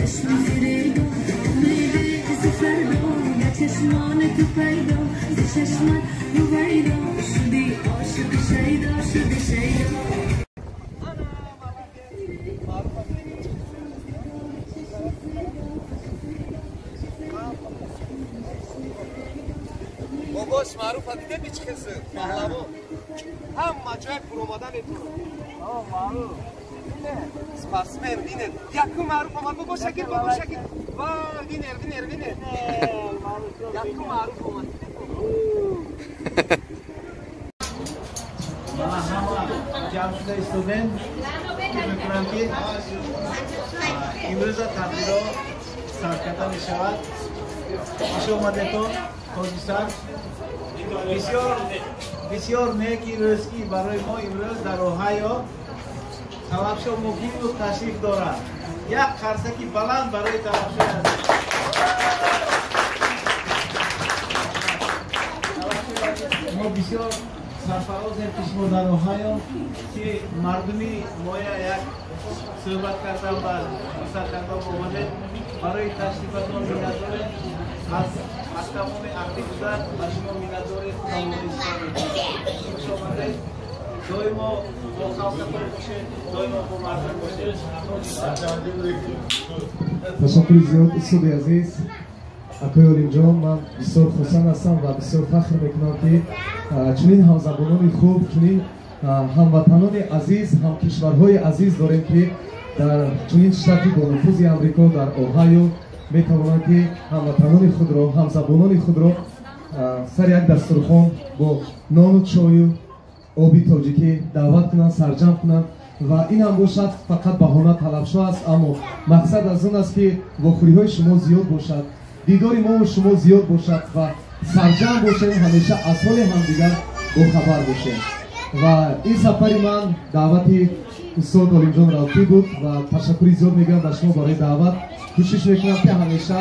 چشم فریبا امیدی ز فردا در چشمان تو پیدا ز چشمت هویدا شدی عاشق شیدا شدی شیدا. باباش معروف دیده بیچ خسر پهلوان همه جای پروماده میتونه. معروف спортсмен винер якум маъруф омад. Бобо Шакир, бобо Шакир, ва винер, винер, винер, якум маъруф омад. Мана ҳама ҷамъ шуда истодем. Фикр мекунам, ки имрӯза тадбирҳо сар карда мешавад. Хуш омадетон, Тоҷисар. Бисёр бисёр неки рӯз, ки барои мо имрӯз дар Оҳайо Талабшо Муқимов ташриф дорад. Як қарсаки баланд барои Талабшои азиз. Мо бисёр сарфарозем, ки шумо дар Оҳайо, ки мардуми моя як суҳбат кардан ва фурсат кардан омадед. Барои ташрифатон миннатдорем. Аз тамоми аҳли гузар ба шумо миннатдорем. Хуш омадед. Доимо бо халқатон бошед, доимо бо мардум бошед. Ташаккури зиёд, устоди азиз, акои Олимҷон. Ман бисёр хурсанд ҳастам ва бисёр фахр мекунам, ки чунин ҳамзабонони хуб, чунин ҳамватанони азиз, ҳамкишварҳои азиз дорем, ки дар чунин штати бонуфузи Амрико, дар Оҳайо, метавонанд, ки ҳамватанони худро, ҳамзабонони худро сари як дастурхон бо нону чою оби тоҷикӣ даъват кунанд, сарҷамъ кунанд. Ва ин ҳам бошад, фақат баҳона талабшо аст, аммо мақсад аз он аст, ки вохӯриҳои шумо зиёд бошад, дидори мову шумо зиёд бошад ва сарҷамъ бошем, ҳамеша аз ҳоли ҳамдигар бохабар бошем. Ва ин сафари ман даъвати устод Олимҷон Равфӣ буд ва ташаккури зиёд мегӯям ба шумо барои даъват. Кӯшиш мекунам, ки ҳамеша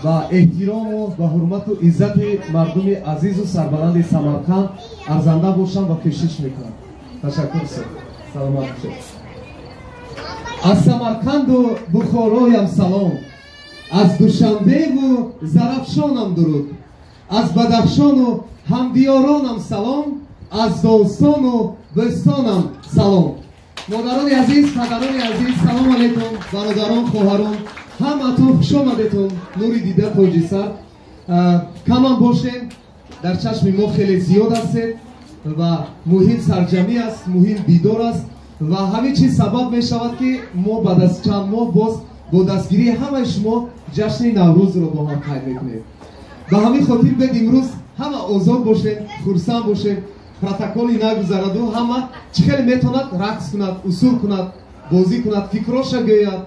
ба эҳтирому ба ҳурмату иззати мардуми азизу сарбаланди Самарқанд арзанда бошам ва кӯшиш мекунам. Ташаккур, устод, саломат бошед. Аз Самарқанду Бухороям салом, аз Душанбеву Зарафшонам дуруд, аз Бадахшону ҳамдиёронам салом, аз Достону Бӯстонам салом. Модарони азиз, падарони азиз, салому алайкум. Бародарон, хоҳарон, ҳаматон хуш омадетон. Нури дида, Тоҷисар. Камам бошем, дар чашми мо хеле зиёд ҳастед ва муҳим сарҷамӣ аст, муҳим дидор аст ва ҳамин чиз сабаб мешавад, ки мо баъд аз чанд моҳ боз бо дастгирии ҳамаи шумо ҷашни Наврӯзро бо ҳам қайд мекунем. Ба ҳамин хотир бед имрӯз ҳама озод бошем, хурсанд бошем, протоколи нагузараду ҳама чӣ хеле метавонад рақс кунад, усул кунад, бозӣ кунад, фикроша гӯяд,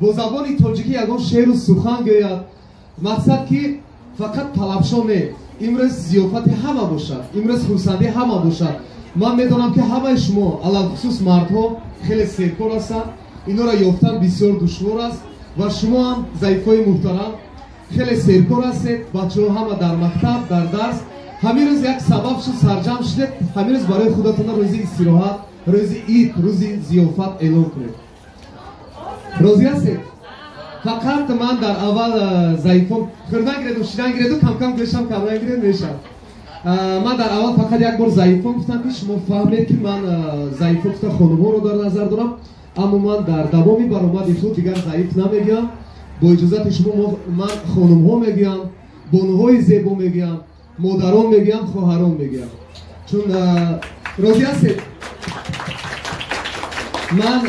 бо забони тоҷикӣ ягон шеъру сухан гӯяд. Мақсад, ки фақат талабшо не, имрӯз зиёфати ҳама бошад, имрӯз хурсандии ҳама бошад. Ман медонам, ки ҳамаи шумо, алалхусус мардҳо, хеле серкор ҳастанд, инора ёфтан бисёр душвор аст. Ва шумо ҳам, заифҳои муҳтарам, хеле серкор ҳастед. Бачаҳо ҳама дар мактаб, дар дарс. Ҳамин рӯз як сабаб шуд, сарҷамъ шудед. Ҳамин рӯз барои худатона рӯзи истироҳат, рӯзи ид, рӯзи зиёфат эълон кунед. Розӣ ҳастед? Фақат ман дар аввал заифон хӯрдан гиреду шидан гиреду камкам гӯшам кардан гиред мешавад. Ман дар аввал фақат як бор заифон гуфтам, ки шумо фаҳмед, ки ман заифон гуфта хонумҳоро дар назар дорам, аммо ман дар давоми баромади худ дигар заиф намегӯям. Бо иҷозати шумо ман хонумҳо мегӯям, бонуҳои зебо мегӯям, модарон мегӯям, хоҳарон мегӯям. Чун розӣ ҳастед? Ман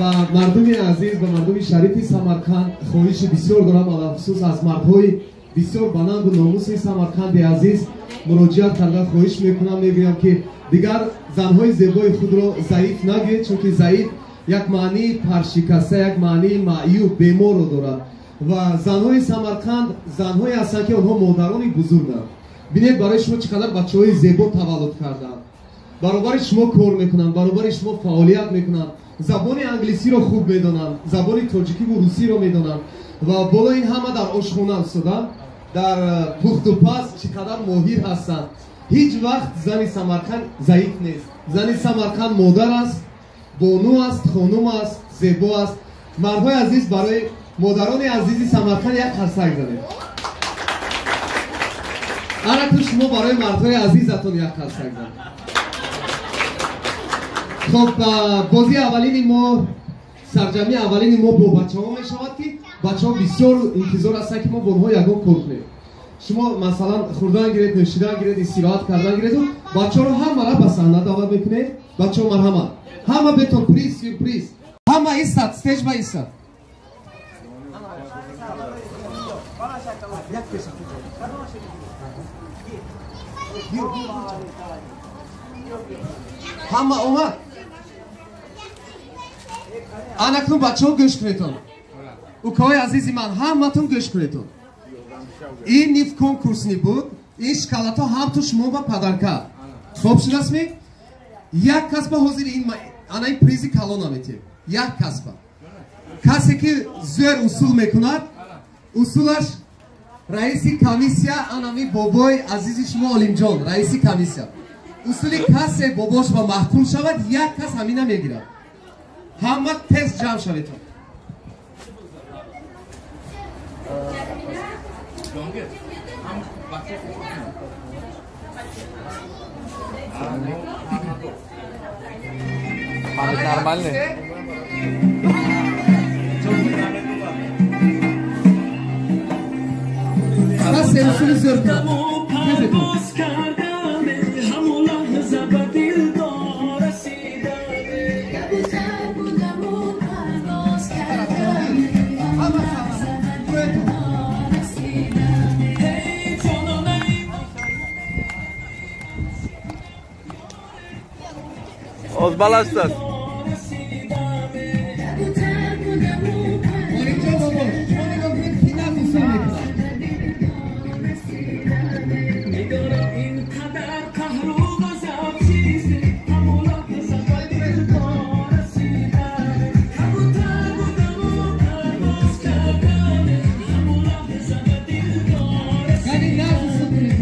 ба мардуми азиз, ба мардуми шарифи Самарқанд хоҳиши бисёр дорам, алалхусус аз мардҳои бисёр баланду номуси Самарқанди азиз муроҷиат карда хоҳиш мекунам, мегӯям, ки дигар занҳои зебои худро заиф нагӯед, чунки заиф як маънии паршикаста, як маънии маъюб, беморро дорад. Ва занҳои Самарқанд занҳое ҳастанд, ки онҳо модарони бузурганд. Бинед, барои шумо чӣ қадар бачаҳои зебо таваллуд карданд, баробари шумо кор мекунанд, баробари шумо фаъолият мекунанд, забони англисиро хуб медонанд, забони тоҷикиву русиро медонанд ва боло ин ҳама дар ошхона истода, дар пухтупаз чӣ қадар моҳир ҳастанд. Ҳеҷ вақт зани Самарқанд заиф нест. Зани Самарқанд модар аст, бону аст, хонум аст, зебо аст. Мардҳои азиз, барои Модарони азизи Самарқанд як қарсак занед. Ана шумо барои мардҳои азизатон як қарсак занед. Хоб, бозии аввалини мо, сарҷамъи аввалини мо бо бачаҳо мешавад, ки бачаҳо бисёр интизор ҳастанд, ки мо бо онҳо ягон кор кунем. Шумо масалан хӯрдан гиред, нӯшидан гиред, истироҳат кардан гиреду бачаҳоро ҳамара ба саҳна даъват мекунед. Бачаҳо, марҳамат, ҳама бетон приз, сюрприз. Ҳама истад, stage ба истад. Ҳама омад. Анакнун бачаҳо гӯш кунедтон. Укаҳои азизи ман, ҳаматон гӯш кунедтон. Ин ниф конкурсни буд. Ин шоколадҳо ҳамту шумо ба подарка. Хоб шудастми? Як кас ба ҳозир ин ана ин призи калона метиҳем. Як кас ба. Касе ки зӯр усул мекунад, усулаш раиси комиссия анами бобои азизи шумо Олимҷон, раиси комиссия. Усули касе бобош ба маҳкум шавад, як кас ҳамина мегирад. Ҳама тез ҷамъ шавед. Нормально. Касе усули зӯр кунад. Озбаластас. Олимҷон бобо, шумо нигоҳ кунед, ки нағз усул мекунад. Яъне нағз усул кунед.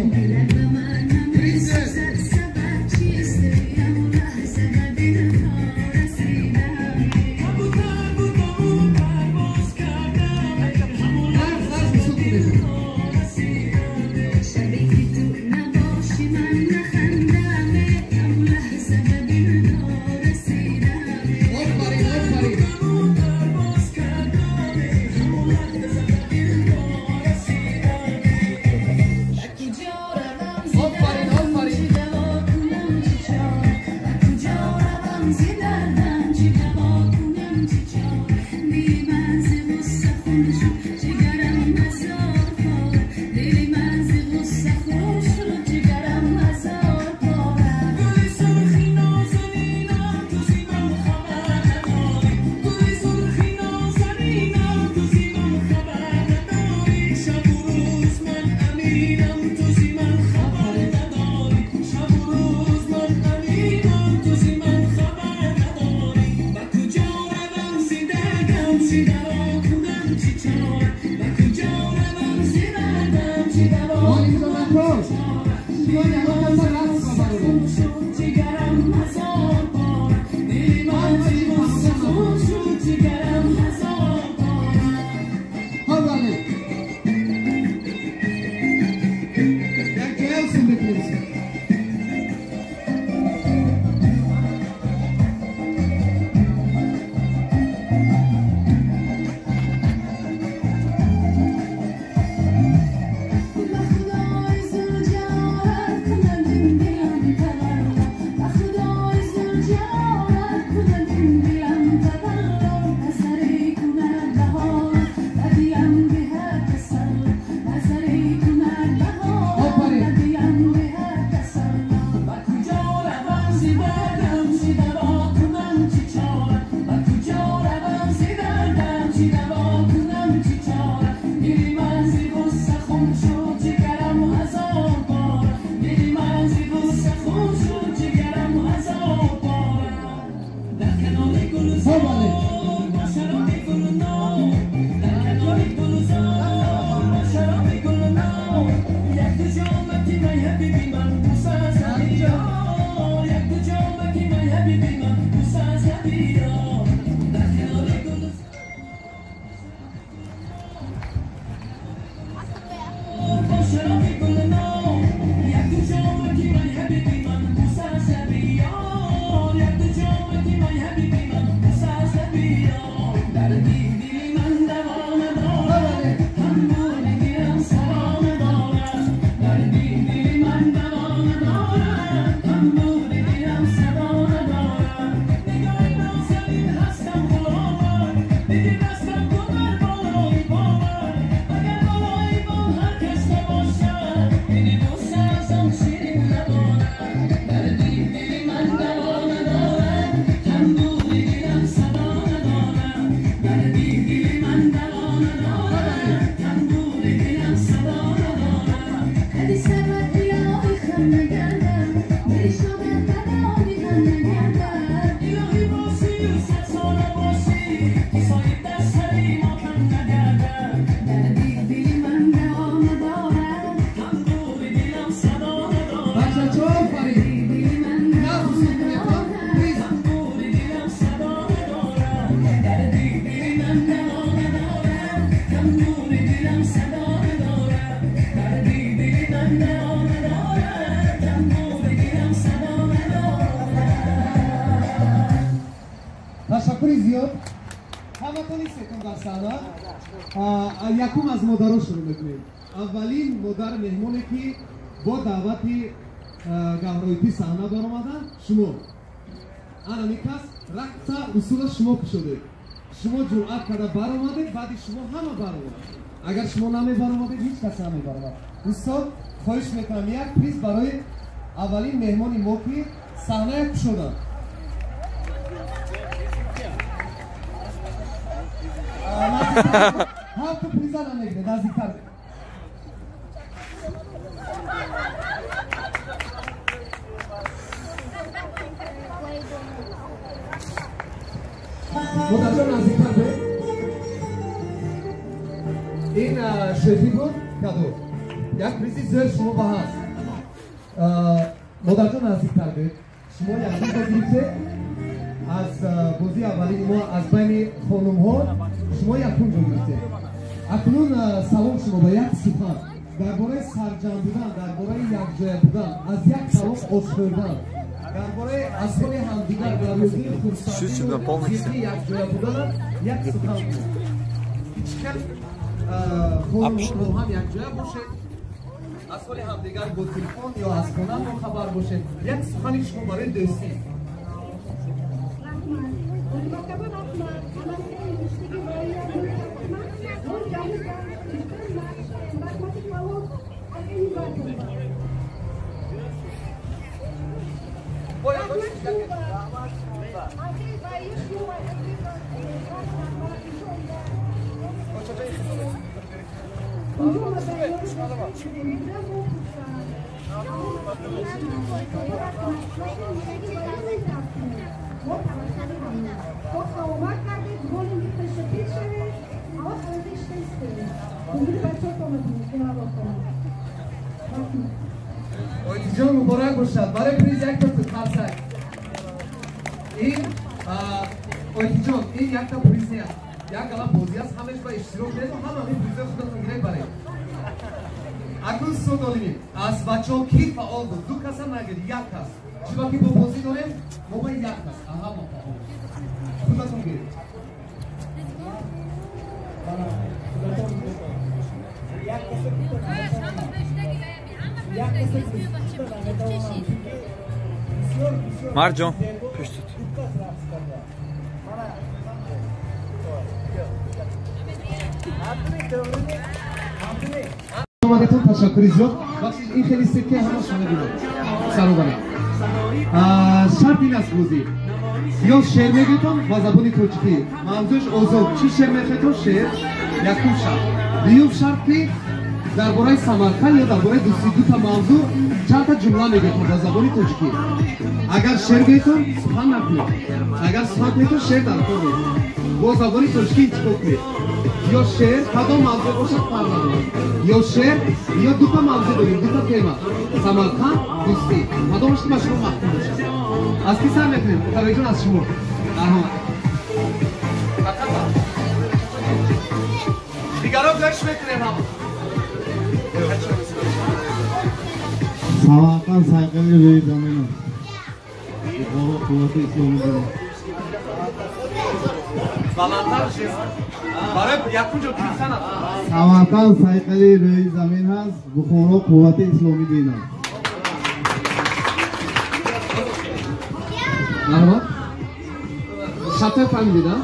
Приз. Нағз, нағз усул кунед. Офарин, офарин. Офарин, офарин. Олимҷон акос, шумо ягон каса рақс бабаред. Ҳавале. Як ҷоя усул мекунем. Ташаккури зиёд. Ҳаматон истетон дар саҳна. Якум аз модаро шурӯъ мекунем. Аввалин модар меҳмоне ки бо даъвати Гавҳароитӣ саҳна баромаданд шумо. Ана кас рақса усула шумо кушодед. Шумо ҷуръат карда баромадед, баъди шумо ҳама баромад. Агар шумо намебаромадед, ҳеҷ кас намебаромад. Устод, хоҳиш мекунам як приз барои аввалин меҳмони мо ки саҳная кушоданд. Ҳар ту приза намегире, наздиктар. Модарҷон, наздиктар бе. Ин шӯхӣ буд, кадо. Як призи зӯр шумо ба ҳаст. Модарҷон, наздиктар бе. Шумо як приза гирифтед аз бозии аввалини мо аз байни хонумҳо шумо якум ҷо гирифтед. Акнун салом шумо ба як сухан дар бораи сарҷамъ будан, дар бораи якҷоя будан, аз як салом ош хӯрдан, дар бораи аз ҳоли ҳамдигар дар рӯзии хурсандӣ якҷоя будан як сухан кунед. Чӣ хел хонумҳо бо ҳам якҷоя бошед, аз ҳоли ҳамдигар бо телефон ё аз хона бохабар бошед. Як сухани шумо барои дӯстӣ. Оилиҷон, муборак бошад. Барои приз якта қарсак. Ин Оилиҷон, ин якта приз нест, як гала бозӣ аст, ҳамааш ба иштирок кунед ва ҳама ҳамин призои худатон гиред баред. Акнун суд олимӣ аз бачаҳо ки фаъол буд? Ду каса нагиред, як кас. Чунки ки бо бозӣ дорем, мо ба як кас, ҳама фаъол. Худатон гиред. Марҷон, пуштут. Омадатон ташаккури зиёд. Бахшиш, ин хеле сир ки ҳама шумо мебинед. Саробара. Шарт ин аст бозӣ. Ё шеър мегӯетон ба забони тоҷикӣ. Мавзӯш озод. Чӣ шеър мехоҳедон? Шеър. Якум шарт. Дуюм шарт ки дар бораи Самарқанд ё дар бораи дӯстӣ дута мавзӯъ чандта ҷумла мегӯетон ба забони тоҷикӣ. Агар шеър гӯетон, сухан накунед. Агар сухан кунедон, шеър дар кор нест. Бо забони тоҷикӣ интихоб кунед. Ё шеър, кадом мавзӯъ бошад фарқ надорад. Ё шеър, ё дута мавзӯъ дорем, дута тема. Самарқанд, дӯстӣ. Кадомаш ки ба шумо маъқул бошад. Аз ки сар мекунем? Мутаввиҷон, аз шумо. Марҳамат. Дигарон гӯш мекунем ҳама. Самарқанд сайқали рӯи замин аст. Бухоро қуввати исломӣ дорад. Баландтар шед. Барои якунҷо кирсан аст. Самарқанд сайқали рӯи замин аст. Бухоро қуввати исломӣ дин аст. Марҳамат. Хато фаҳмидед, а?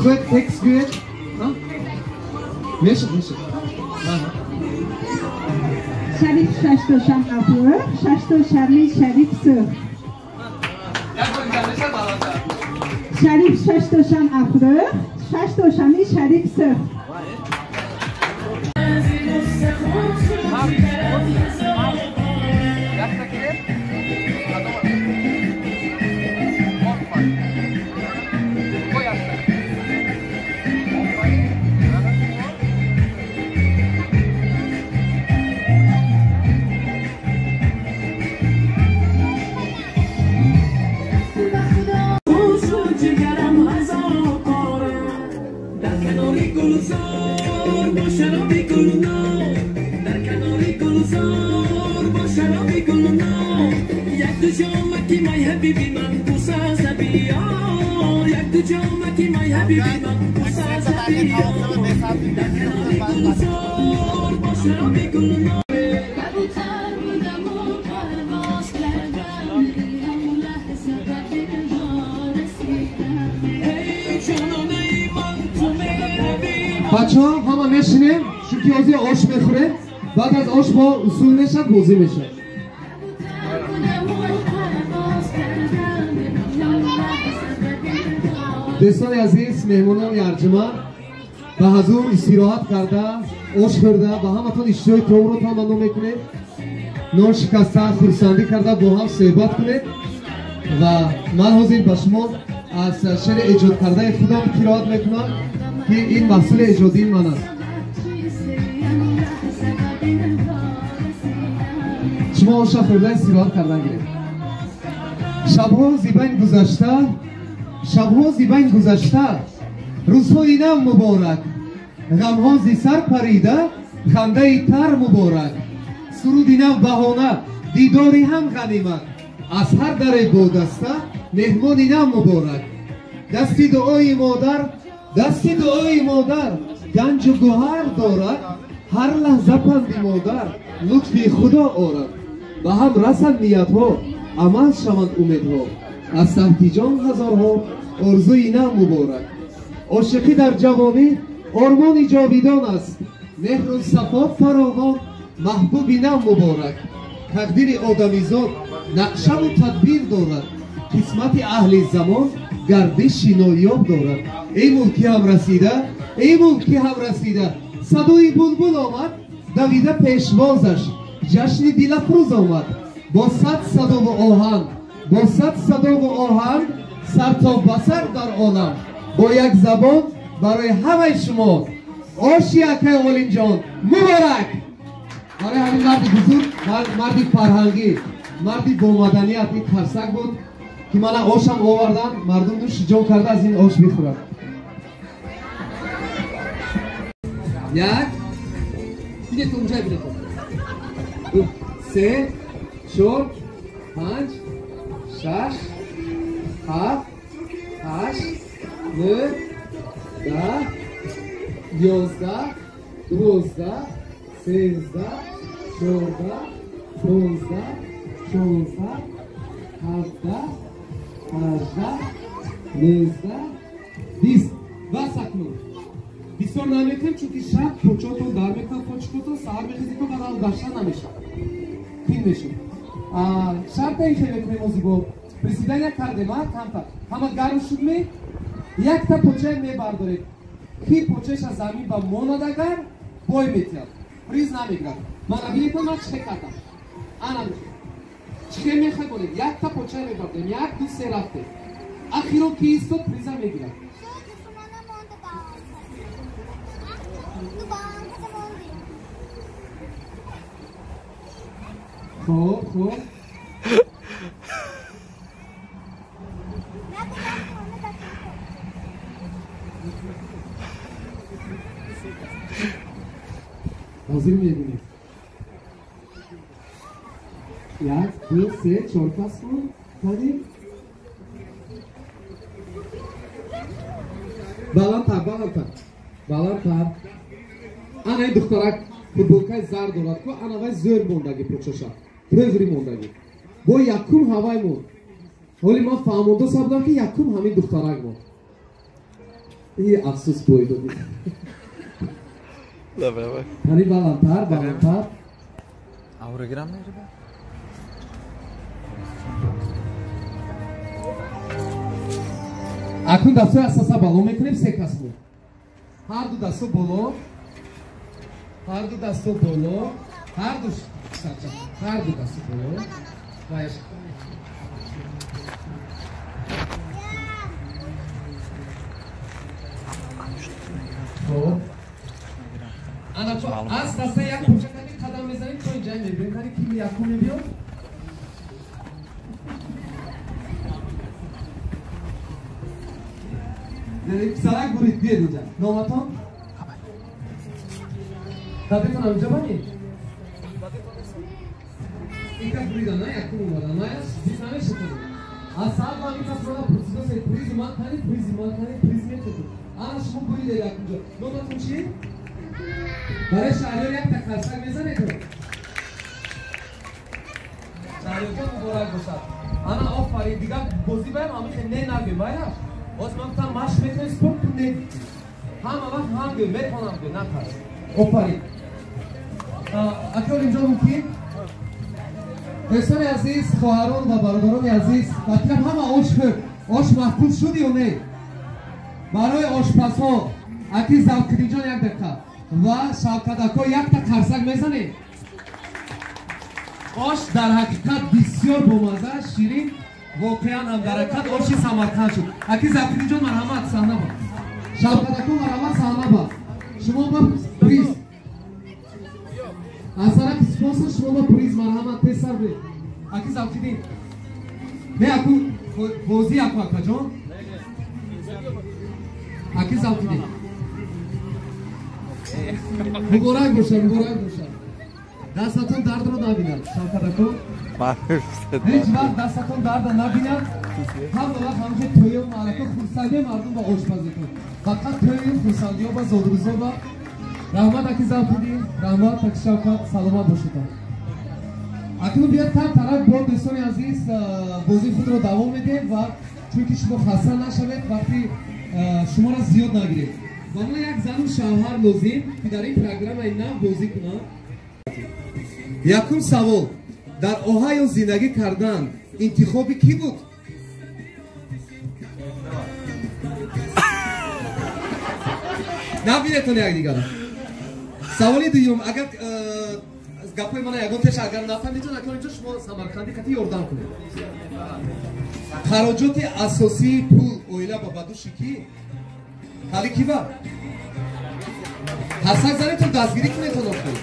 Худ текст гӯед? Мешад, мешад. Шариф шашто шам афрӯх, шашто шами шариф сӯх. Шариф шашто шам афрӯх, шашто шами шариф сӯх. Бачаҳо ҳама мешинем, чунки ҳозир ош мехӯрем, баъд аз ош бо усул мешад, бозӣ мешад. Дӯстони азиз, меҳмонони арҷуманд, ба ҳазур истироҳат карда, ош хӯрда, ба ҳаматон иштиҳои таомро таманно мекунем. Нон шикаста, хурсандӣ карда, бо ҳам суҳбат кунед ва ман ҳозир ба шумо аз шеъри эҷодкардаи худам қироат мекунам ки ин маҳсули эҷодии ман аст. Шумо оша хӯрда истироҳат кардан гиред. Шабҳо зибайн гузашта, шабҳо зибайн гузашта, рӯзҳои нав муборак, ғамҳо зи сар парида, хандаи тар муборак, суруди нав баҳона, дидори ҳам ғанимат, аз ҳар даре бо даста меҳмони нав муборак. Дасти дуои модар, дасти дуои модар ганҷу гӯҳар дорад, ҳар лаҳза панди модар лутфи худо орад. Ба ҳам расанд ниятҳо, амал шаванд умедҳо, аз таҳти ҷон ҳазорҳо орзуи нав муборак. Ошиқӣ дар ҷавонӣ ормони ҷовидон аст, меҳру сафо фаровон маҳбуби нав муборак. Тақдири одамизод нақшаву тадбир дорад, қисмати аҳли замон гардиши ноёб дорад. Эй мулки ҳам расида, эй мулки ҳам расида, садои булбул омад, давида пешвозаш, ҷашни дилафрӯз омад. Бо сад садову оҳанг, бо сад садову оҳанг, сар то ба сар дар олам, бо як забон барои ҳамаи шумо оши акаи Олимҷон муборак. Барои ҳамин марди бузург, марди фарҳангӣ, марди бомаданият ин қарсак буд ки мана ошам овардан, мардум нӯши ҷон карда аз ин ош бихӯрад. Як, бинед унҷа, бинед. Ду, се, чор, панҷ, шаш, ҳафт, ҳашт, нӯҳ, даҳ, 11, 12, 13, 14, 15, 16, 17, 18, 19, 20. Бас акнун. Бисёр намекунем, чунки шаб почотон дар мекунад, почкотон саҳар мехезитон ва рав гаштан намешавад. Қин мешуд. Шарта ин хел мекунем озибо. Приседания кардем, а? Камтар. Ҳама гарм шуд ме? Якта поча мебардоред. Ки почаша замин ба монад агар, бой метиҳад. Приз намегирад. Мана бинетон ман чӣ кардам. Ана чӣ мехоҳед? Якта поча мебардорем. 1, 2, 3 рафтем. Ахирон ки истод приза мегирад. Хоб, хоб. Ҳозир мебинед. 1, 2, 3, 4 кас буд. Кани? Баландтар, баландтар. Баландтар. Ана ин духтарак футболкаи зард дорад ку, ана вай зӯр мондагӣ почаша. Тӯғри мондагӣ. Бо якум ҳавай монд. Ҳоли ман фаҳмонда сабудам ки якум ҳамин духтарак монд. И афсӯс бой додӣ. Кани баландтар, баландтар. Аврограм мериба? Акун дастҳои асоса боло мекунем, се кас буд. Ҳар ду дастҳо боло, ҳар ду дастҳо боло, ҳар ду сарча, ҳар ду дастҳо боло. Ваяш. Хоб. Ана то аз даста як кӯча кани қадам мезанем, то инҷа мебиём, кани ки якум мебиём. Писарак бурид, биед инҷа. Номатон? Дадетон ҳаминҷа бани? Ин кас бурида, на якум омада, на зид намешатон. Аз саат ман ин кас мана пурсида, призи ман кани, призи ман кани, приз мететон. Ана шумо бурида якумҷо. Номатон чи? Барои Шаҳриёр якта қарсак мезанедон? Шаҳриёрҷон муборак бошад. Ана офарин, дигар бозӣ баям ҳамин не нагӯй, майраш? Боз ман гуфтам машқ мекунем, спорт ту не. Ҳама вақт ҳам гӯй, метавонам гӯй, натарс. Офарин. Аки Олимҷон мумкин? Дӯстони азиз, хоҳарон ва бародарони азиз, ба фикрам ҳама ош хӯрд. Ош маъқул шуд ё не? Барои ошпазҳо аки Завқиддинҷон як дақиқа ва Шавкат-ако якта қарсак мезанед. Ош дар ҳақиқат бисёр бомазза, ширин, воқеан ҳам дар ҳақиқат оши Самарқанд шуд. Аки Завқиддинҷон марҳамат, саҳна ба. Шавкат-ако марҳамат, саҳна ба. Шумо ба приз. Аз тарафи спонсор шумо ба приз марҳамат, тезтар бе. Аки Завқиддин. Не, аку бозӣ аку акаҷон. Аки Завқиддин. Муборак бошад, муборак бошад. Дастатон дардро набинад, Шавкат-ако. Ҳеҷ вақт дастатон дарда набинад. Ҳама вақт ҳамче тӯю маърака хурсандии мардум ба ошпазитон. Фақат тӯю хурсандиҳо ба зодрӯзо ба. Раҳмат аки Завқиддин, раҳмат аки Шавкат, саломат бошед. Акнун биёд тар тараф бо дӯстони азиз бозии худро давом медиҳем ва чунки шумо хаста нашавед, вақти шуморо зиёд нагиред. Ба мо як зану шавҳар лозим, ки дар ин программаи нав бозӣ кунанд. Якум савол: дар Оҳайо зиндагӣ кардан интихоби кӣ буд? Набинетон якдигарро. Саволи дуюм: агар гапҳои мана ягон пеш агар нафаҳмидон, акнун инҷо шумо самарқандӣ қати ёрдам кунед. Хароҷоти асосии пул оила ба души кӣ? Ҳали ки ба? Ҳасак занетон, дастгирӣ кунетон охир.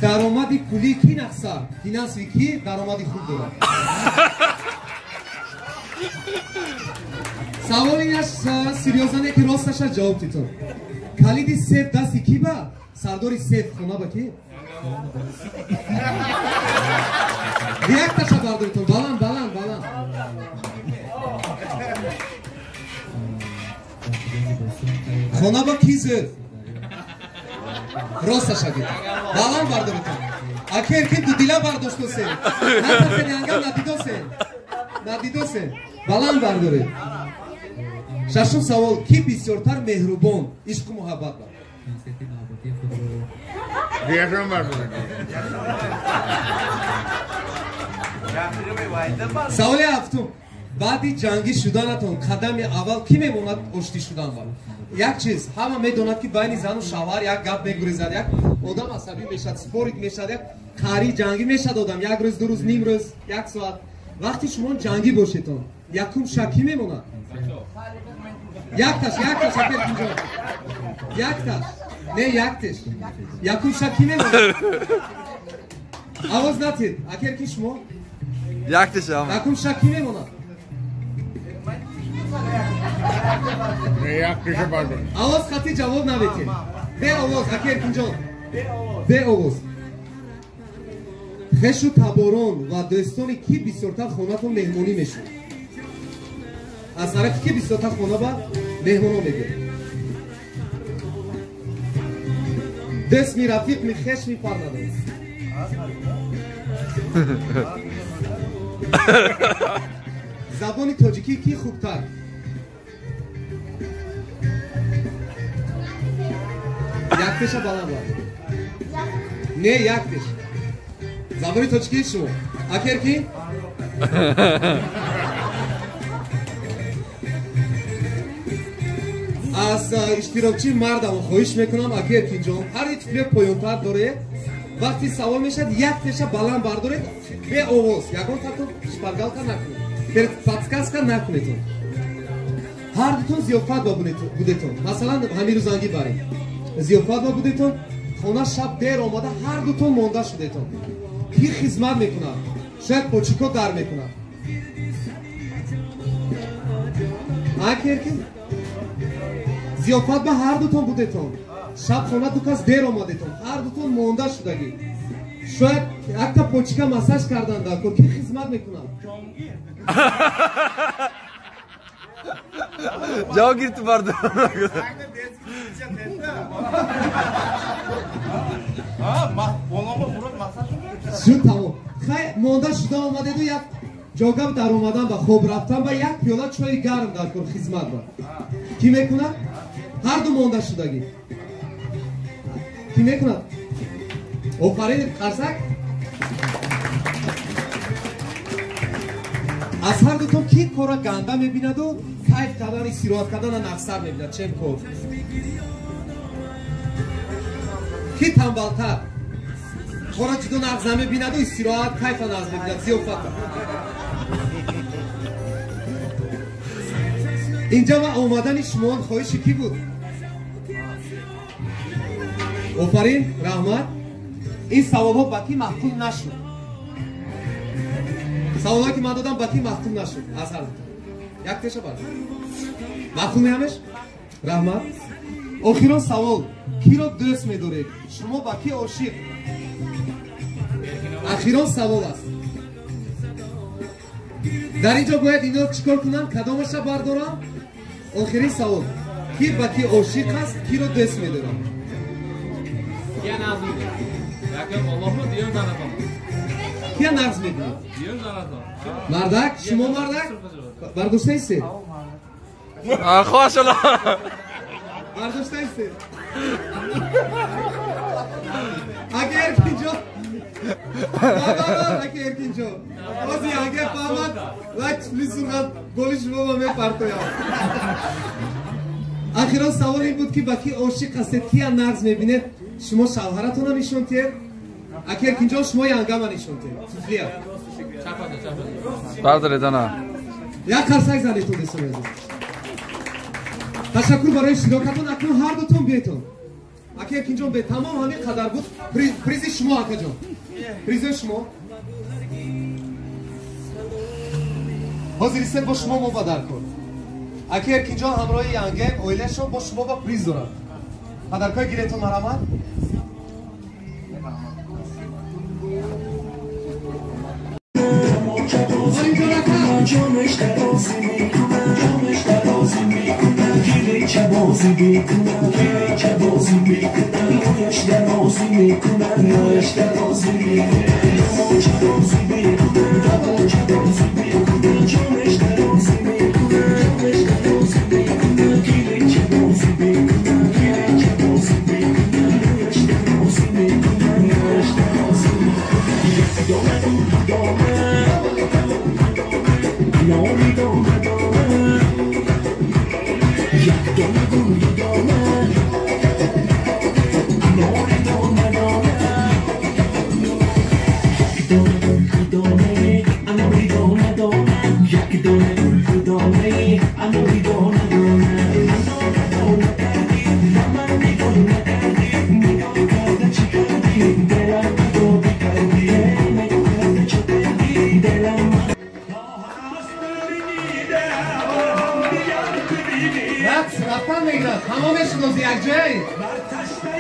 Даромади пулии кӣ нақсар? Финансови кӣ даромади хуб дорад? Саволи инаш серьёзане ки росташа ҷавоб дитон. Калиди сеф дасти кӣ ба? Сардори сеф хона ба кӣ? Якташа бардоритон, баланд, баланд, баланд. Хона ба кӣ зӯр? Росташа гӯ. Баланд бардоритон. Акер ки дудила бардоштосе. Натарсен ангам надидосе. Надидосе. Баланд бардоред. Шашум савол: кӣ бисёртар меҳрубон, ишқу муҳаббат ба? Саволи ҳафтум: баъди ҷангӣ шуданатон қадами аввал кӣ мемонад оштӣ шудан ба? Як чиз ҳама медонад ки байни зану шавҳар як гап мегурезад, як одам асабӣ мешавад, спорит мешавад, як қарӣ ҷангӣ мешавад одам, як рӯз, ду рӯз, ним рӯз, як соат. Вақти шумо ҷангӣ бошедон, якум шак кӣ мемонад? Якташ, якташ, акеркинҷон. Якташ. Не, якташ. Якум шак кӣ мемонад? Овоз натед. Акеркин шумо? Якташ ам. Якум шак кӣ мемонад? Овоз қатъи ҷавоб наметед. Бе овоз, аки Эркинҷон. Бе овоз. Хешу таборон ва дӯстони ки бисёртар хонатон меҳмонӣ мешуд? Аз тарафи ки бисёртар хона ба меҳмонон мебиёд? Дӯст ми, рафиқ ми, хеш ми, фарқ надорад. Забони тоҷикӣ ки хубтар? Як теша баланд бар. Не, як теш. Забони тоҷикии шумо. Акер ки? Аз иштирокчии мардам хоҳиш мекунам, аки Эркинҷон, ҳар як тифле поёнтар доред, вақти савол мешавад, як теша баланд бардоред, бе овоз, ягон татон шпаргалка накунед, подсказка накунедон. Ҳар дутон зиёфат ба будетон. Масалан, ҳамин рӯзангӣ баред. Зиёфат ба будетон, хона шаб дер омада, ҳар дутон монда шудетон. Ки хизмат мекунад? Шояд почико дар мекунад. Аки Эркин? Зиёфат ба ҳар дутон будетон. Шаб хона ду кас дер омадетон. Ҳар дутон монда шудагӣ. Шояд якта почика массаж кардан дар кор. Ки хизмат мекунад? Ҷавогир ту бардор. Шуд тамом. Хай монда шуда омадеду як ҷогам дар омадан ба хоб рафтан ба як пиёла чойи гарм дар кор хизмат ба. Ки мекунад? Ҳар ду монда шудагӣ. Ки мекунад? Офарин, қарсак. Аз ҳар дутон ки кора ганда мебинаду кайф кардан, истироҳат кардана нақсар мебинад? Чем кор? Ки тамбалтар? Кора ҷудо нағз намебинаду истироҳат кайфа нағз мебинад, зиёфата. Инҷа ва омадани шумоон хоҳиши кӣ буд? Офарин, раҳмат. Ин саволҳо ба кӣ маъқул нашуд? Саволҳое ки ман додам ба кӣ маъқул нашуд? Аз ҳар дутон. Як теша бар. Маъқул меҳамеш? Раҳмат. Охирон савол. Киро дӯст медоред? Шумо ба кӣ ошиқ? Ахирон савол аст. Дар ин ҷо бояд ино чӣ кор кунам? Кадомаша бардорам? Охирин савол. Ки ба кӣ ошиқ аст, киро дӯст медорам? Кия нағз мебинед? Мардак? Шумо мардак? Бардоштаистед? Хошала. Бардоштаистед? Аки Эркинҷон. Аки Эркинҷон. Ози агар фаҳмад, лайк тифли сурғат боли шумо ба мепартоям. Ахирон савол ин буд ки ба кӣ ошиқ ҳастед, кия нағз мебинед? Шумо шавҳаратонро нишон диҳед? Аки Эркинҷон, шумо янгама нишон диҳед. Тифлия. Бардоред ана. Як қарсак занедтон, дӯстони азиз. Ташаккур барои иштирокатон. Акнун ҳар дутон биетон. Аки Эркинҷон, бе тамом ҳамин қадар буд. Призи шумо, акаҷон. Призи шумо. Ҳозир истед бо шумо мо ба дар кор. Аки Эркинҷон ҳамроҳи янгем оилаашон бо шумо ба приз дорад. Падаркои гиретон марҳамат. Рафтан мегирад, тамомеш шудози якҷояи.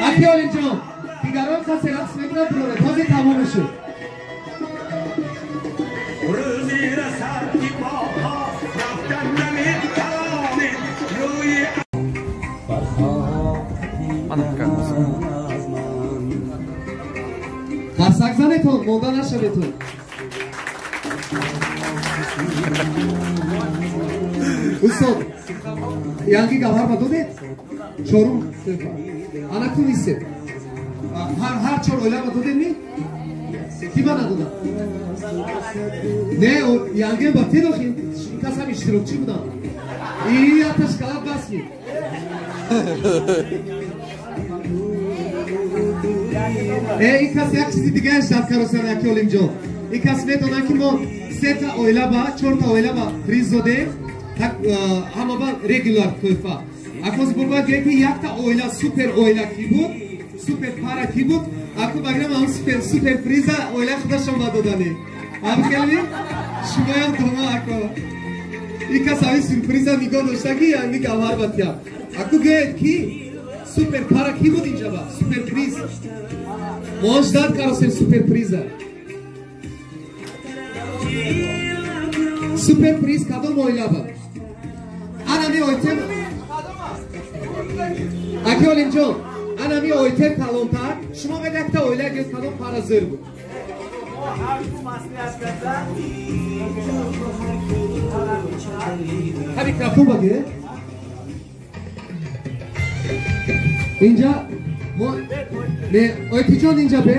Аки Олимҷон, дигарон касе рақс мекунад, бироред, ҳозир тамом мешуд. روزی رسد که با پا رفتن نمیتوانید روی قرصک زنتون مونده نشویتون. устод, янги гавҳар ба додед чорум ана ку нистед. Ҳар чор оила ба додед ми? Ки ба надодам? Не, янге ба те дохи, ин кас ҳам иштирокчӣ будам. Ияташ калаб бас ми. Э, ин кас як чизи дигааш дад каросан, яки Олимҷон. Ин кас медонад, ки мо сета оила ба, чорта оила ба приз додем, ҳама ба регуляр тӯҳфа. Акоз бояд гӯем, ки якта оила супер оила ки буд, супер пара ки буд, аку баграм ҳам супер приза оила худашон ба додани. Ам хеле шумоям дома ако. Ин кас ҳамин сюрприза нигоҳ дошта, ки янги гавҳар ба тия. Аку гӯед, ки супер пара ки буд инҷа ба супер приз. Мо ждать каросем супер приза. Супер приз кадом оила ба? Анами ойтем. Аки Олимҷон, анами ойтем калонтар, шумо мед якта оила гӯед, кадом пара зӯр буд. Ха, микрофон багиред. Инҷа мо не, Ойтиҷон, инҷа бе.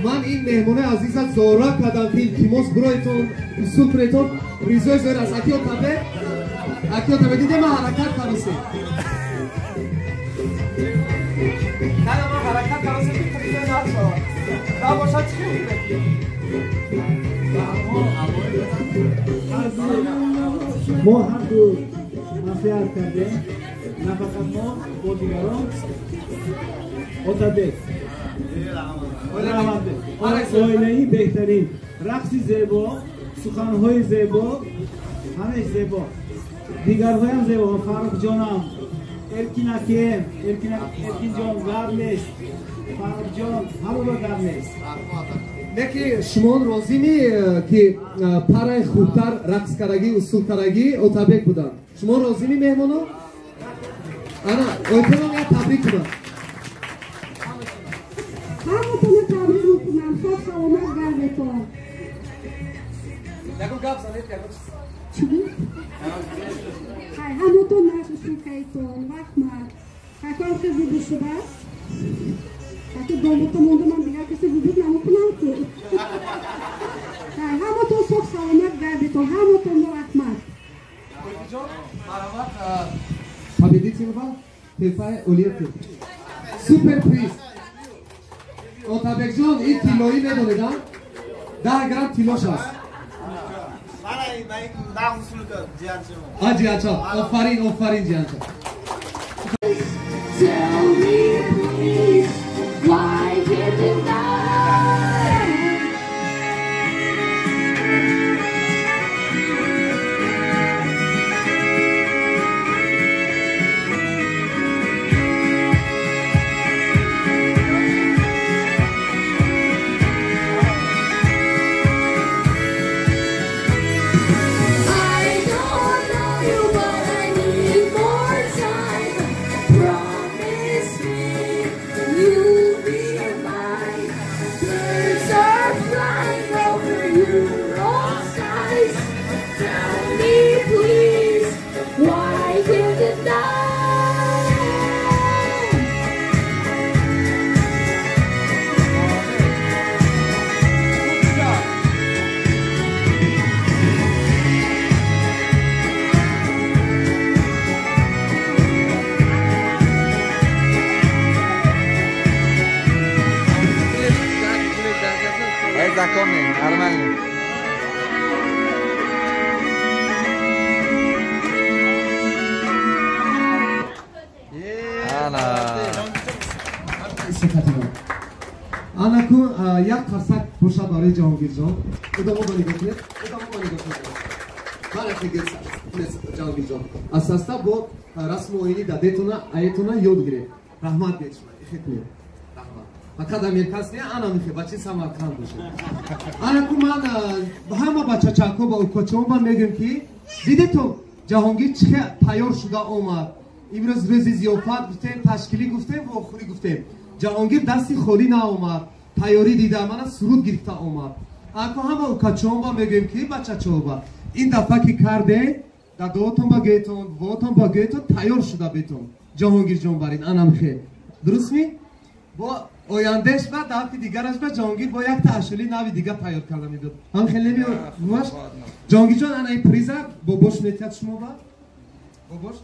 Ман ин меҳмонои азиза зора кардам, ки илтимос, бироитон, усул кунедтон, ризои зоир аст. Аки Отабе, аки Отабе, диде, ман ҳаракат каросем. На, ман ҳаракат каросем, ки призои нашавад. Набошад, чӣ мо ҳар ду маслиҳат кардем, на фақат мо, бо дигарон. Отабек оилаи беҳтарин, рақси зебо, суханҳои зебо, ҳамеш зебо, дигарҳоям зебо. Фаррухҷонам, Эркин акем, Эркинҷон гап нест, Фаррухҷон ҳамаро гап нест. Не, ки шумон розими, ки параи хубтар рақс кардагӣ, усул кардагӣ Отабек буданд? Шумо розими, меҳмоно? Ана ойтонам як табрик кунам. Ҳаматонро табрик мекунам, хоб саломат гардетон. Ягон гап занед, ягон чиз. Чӣ? Ҳай, ҳаматон нашушукайтон, раҳмат. Ҳакон хел бубур шудааст? Ҳаки домота монда, ман дигар касе бубур намекунам ку. Ҳай, ҳаматон соф саломат гардетон, ҳаматонро раҳмат. Ойтиҷон, марҳамат, победитель ба тӯҳфаи олияти супер приз. Отабекҷон, ин тиллоӣ медонед, 10 грамм тиллош аст. Ҷиянча, офарин, офарин, ҷиянча. Tell me please, why did you die? I don't know you, but I need more time. Promise me you'll be mine. Birds are flying over your skies. Tell me please, why did it die? Законный, нормальный. Ана. Анаку як қарсак бошад барои Ҷаҳонгирҷон. Одамо ба нигоҳ кунед, одамо ба нигоҳ кунед. Мана Ҷаҳонгирҷон, аз аста бо расму оини дадетона, аетона ёд гиред. Раҳмат бед шума, ихе кунед. Раҳмат. Фақат американс не, ана михе бачаи Самарқанд бошад. Ана ку ман ҳама бачачако ба укачон ба мегӯем ки дидетон Ҷаҳонгир чӣ тайёр шуда омад. Имрӯз рӯзи зиёфат гуфтем, ташкилӣ гуфтем, вохӯрӣ гуфтем. Ҷаҳонгир дасти холӣ наомад, тайёрӣ дида, мана суруд гирифта омад. Ако ҳама укачон ба мегӯем ки бачачо ба ин дафъа ки кардем, дадоотон ба гӯетон, бобоотон ба гӯетон тайёр шуда бетон. Ҷаҳонгирҷон барин анамхе. Дуруст ми? Бо ояндеш ба дафъи дигараш ба Ҷаҳонгир бо якта ашули нави дигар тайёр карда мебиёд. Ҳам хеле намеёд? Ҷаҳонгирҷон ана ин приза бобош метиҳад шумо ба? Бобош?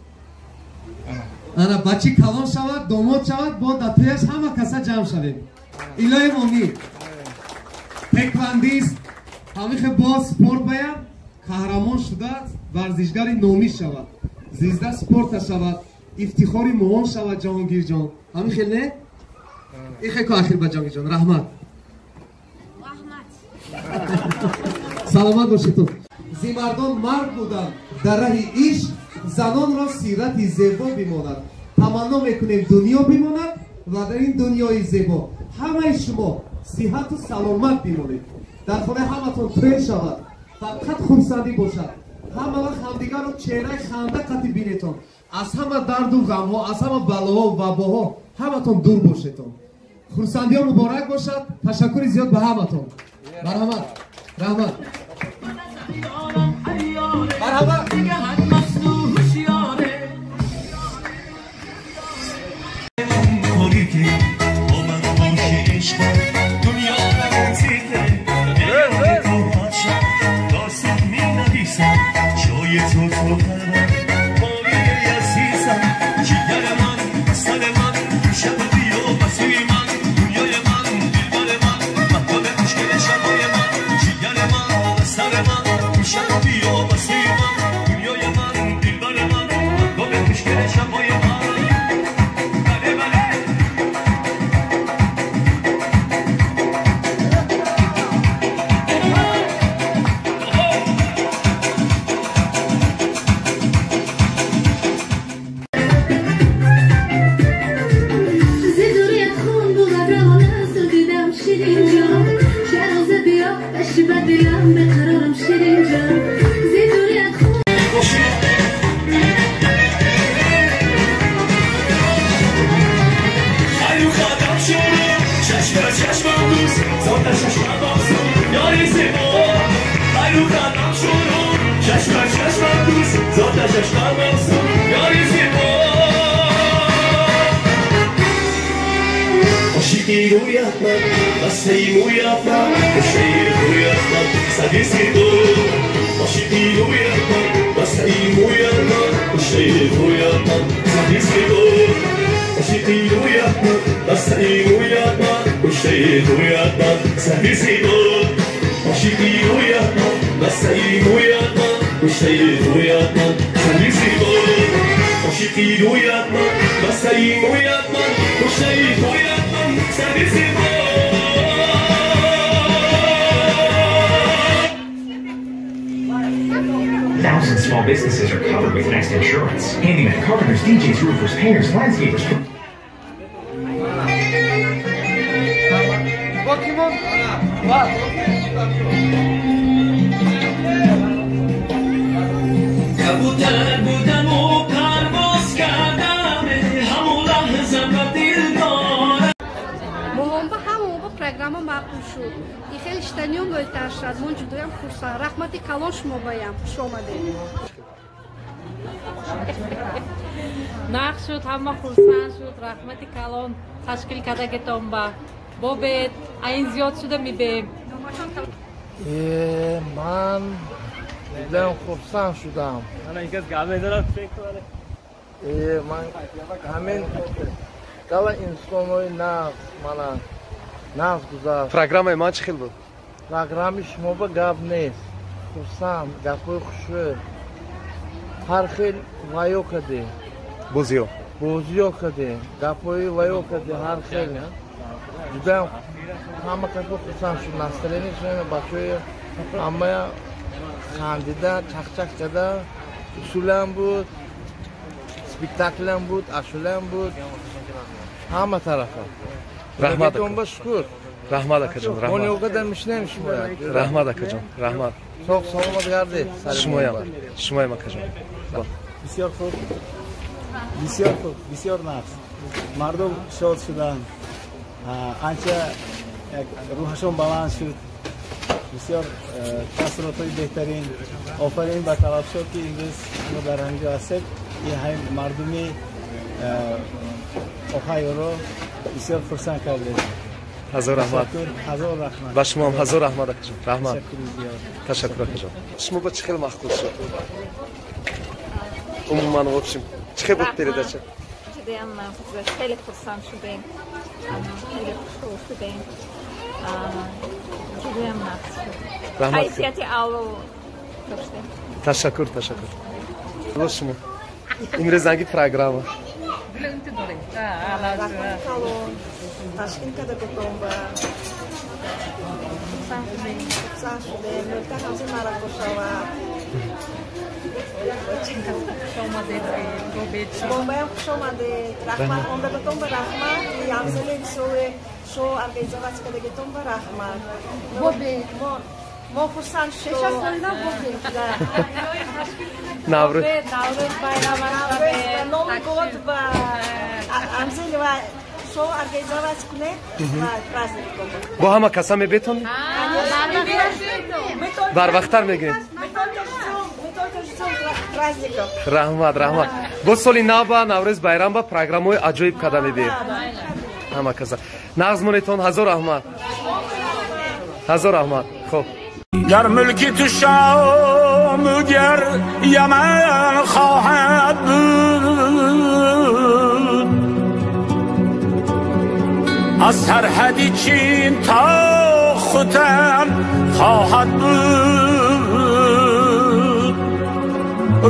Ана бачи калон шавад, домод шавад, бо датояш ҳама каса ҷамъ шавем. Илоҳи омин. Теквандист, ҳамихе бо спорт баям қаҳрамон шуда, варзишгари номӣ шавад. Зизда спорта шавад, ифтихори моҳон шавад Ҷаҳонгирҷон. Ҳамин хел не? Ихе ку ахир ба Ҷаҳонгирҷон. Раҳмат. Раҳмат. Саломат бошед. Зимардон мард буданд дар раҳи ишқ, занонро сирати зебо бимонад. Таманно мекунем дунё бимонад ва дар ин дунёи зебо ҳамаи шумо сиҳату саломат бимонед. Дар хонаи ҳаматон тӯй шавад, фақат хурсандӣ бошад. Ҳама вақт ҳамдигарро чеҳраи ханда қатӣ бинетон. Аз ҳама дарду ғамҳо, аз ҳама балоҳо, вабоҳо ҳаматон дур бошетон. Хурсандиҳо муборак бошад. Ташаккури зиёд ба ҳаматон. Марҳамат. Раҳмат. Марҳамат. Thousands of small businesses are covered with Next Insurance. Handymen, carpenters, DJs, roofers, painters, landscapers. Программа маъқул шуд. И хеле иштаниё мӯлтар шуд. Мон ҷудоям хурсанд. Раҳмати калон шумо баям. Хуш омадед. Нағз шуд, ҳама хурсанд шуд. Раҳмати калон ташкил кардагитон ба. Бобед, айн зиёд шуда мебем. Ман ҷудоям хурсанд шудам. Ман ҳамин гала инсонҳои нағз мана нағз гузашт. Программаи ман чӣ хел буд? Программаи шумо ба гап нест. Хурсанд, гапҳои хушрӯ. Ҳар хел ваё кардем. Бозиё. Бозиё кардем. Гапҳои ваё кардем ҳар хел. Ҷудоям ҳама касо хурсанд шуд. Настроение шуд, бачаҳои ҳамая хандида, чахчах карда, усулам буд, спектаклам буд, ашулам буд. Ҳама тарафа. Раҳмат. Худоба шукр. Раҳмат акаҷон, Мо раҳмат. нигоҳ мешинем шумо. Раҳмат акаҷон, раҳмат. Соғ саломат гардед. Шумоям, шумоям акаҷон. Бисёр хуб. Бисёр хуб, бисёр нағз. Мардум шод шуданд. Анча як рӯҳашон баланд шуд. Бисёр таассуротҳои беҳтарин. Офарин ба талабшо, ки имрӯз шумо дар ҳамин ҷо ҳастед. Ин ҳамин мардуми Оҳайоро бисёр хурсанд кардед. Ҳазор раҳмат. Ҳазор раҳмат. Ба шумоам ҳазор раҳмат, акаҷон, раҳмат. Ташаккури зиёд. Ташаккур, акаҷон. Шумо ба чӣ хел маъқул шуд? Умуман, в общем, чӣ хел буд передача? Judayam гузашт, хеле хурсанд шудем, хеле хушҳол шудем, judayam нағз шуд. Раҳмат. Кайфияти аъло доштем. Ташаккур, ташаккур. Бо шумо имрӯзанги программа. Раҳмати калон ташкил карда гутон ба хурсанд шудем. Нӯкта ҳамзи марако шавад. Шумоям хуш омадед. Раҳмат омдаготон ба, раҳмат. Ҳамзали бисёре шоу организовать кардагитон ба раҳмат. Мо хурсанд шудем. Наврӯз. Наврӯз байрамаш. Новый год ба ҳамзали ва шоу организовать кунед ва праздник. Бо ҳама каса мебетонед? Барвақттар мегӯед. Праздников. Раҳмат, раҳмат. Бо соли нав ба Наврӯз байрам ба программаҳои аҷоиб карда мебием. Ҳама каса. Нағз монетон, ҳазор раҳмат. Ҳазор раҳмат. Хоб. Гар мулки ту Шому гар Яман хоҳад буд, аз сарҳади Чин то Хутан хоҳад буд.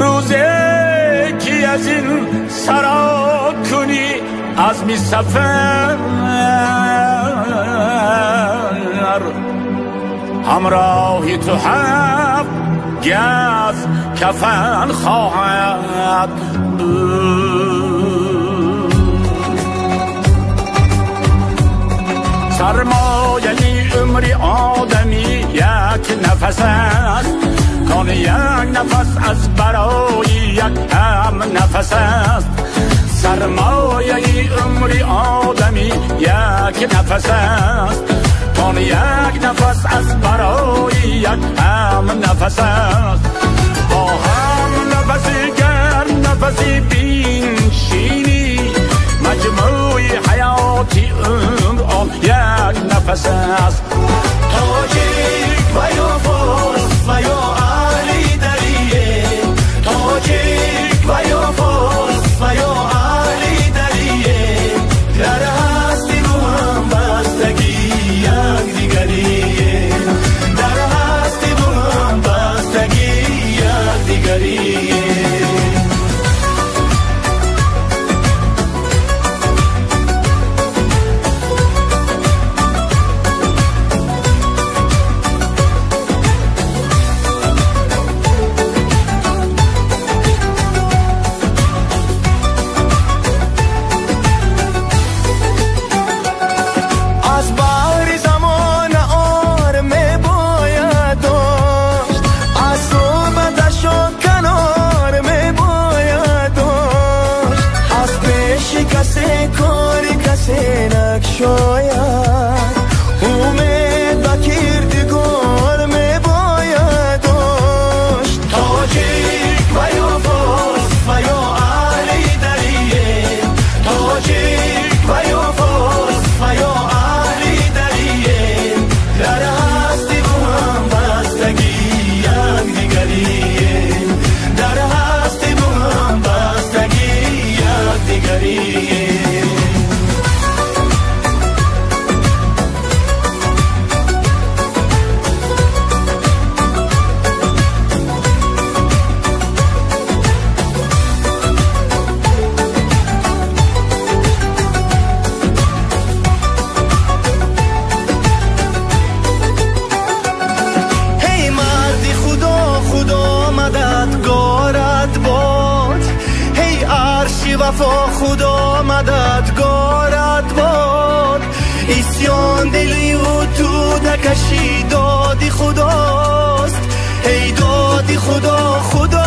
Рӯзе ки аз ин саро кунӣ азми сафар, ҳамроҳи ту ҳафт газ кафан хоҳад буд. Сармояи умри одамӣ як нафас аст, кон як нафас аз барои як ҳам нафас аст. Сармояи умри одамӣ як нафас аст, кон як нафас аз барои як ҳам нафас аст. Бо ҳам нафаси гар нафаси биншинӣ, маҷмӯи ҳаёти умр он як нафас аст. Тоҷик ва ё форс ва ё аҳли дарие, тоҷик ва ё форс ва ё аҳли дарие, дар ҳастиву ҳамбастагӣ якдигарие, дар ҳастиву ҳамбастагӣ якдигарие. Аз баҳри замона ор мебояд дошт, аз суҳбаташон канор мебояд дошт. Аз пеши касе кори касе накшояд, умед ба кирдигор мебояд дошт. Тоҷик ва ё форс ва ё аҳли дарие, тоҷик ва ё форс ва ё аҳли дарие, дар ҳастиву ҳамбастагӣ якдигарие, дар ҳастиву ҳамбастагӣ якдигарие. Эй марди Худо, Худо мададгорат бод. Эй арши вафо, Худо мададгорат бод. Исьён дили ӯ ту накашӣ, доди худост. Эй доди худо, худо.